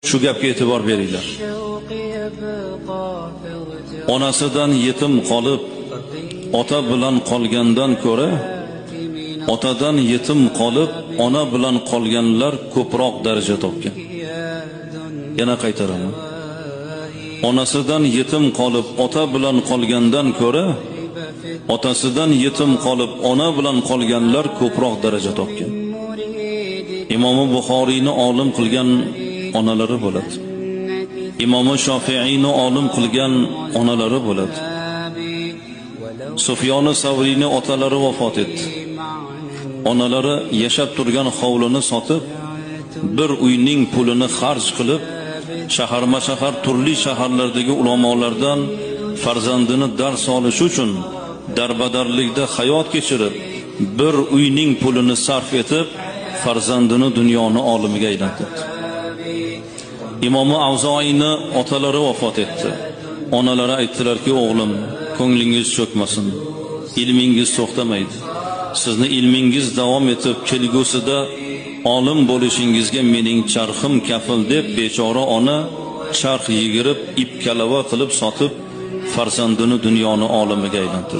Shu gapga e'tibor beringlar. Onasidan yetim qolib, ota bilan qolgandan ko'ra, otadan yetim qolib, ona bilan qolganlar ko'proq daraja topgan. Yana qaytaraman. Onasidan yetim qolib, ota bilan qolgandan ko'ra, otasidan yetim qolib, ona bilan qolganlar ko'proq daraja topgan. Imom Buxoriyni olim qilgan onalari bo'ladi. Imom Shofiiyni olim qilgan onalari bo'ladi. Sufyon Savriyni otalari vafot etdi. Onalari yashab turgan hovlini sotib, bir uyning pulini xarj qilib, shaharma-shahar turli shaharlardagi ulamolardan farzandini dars olish uchun darbadarlikda hayot kechirib, bir uyning pulini sarf etib, farzandini dunyoni olimiga aylantirdi. Imom Avzoiyni otalari vafot etdi. Onalari aytdilarki, o'g'lim, ko'nglingiz cho'kmasin, ilmingiz to'xtamaydi. Sizni ilmingiz davom etib, kelgusida olim bo'lishingizga mening charxim kafil deb bechora ona charx yigirib, ip kalava qilib sotib, farzandini dunyoni olimiga aylantirdi.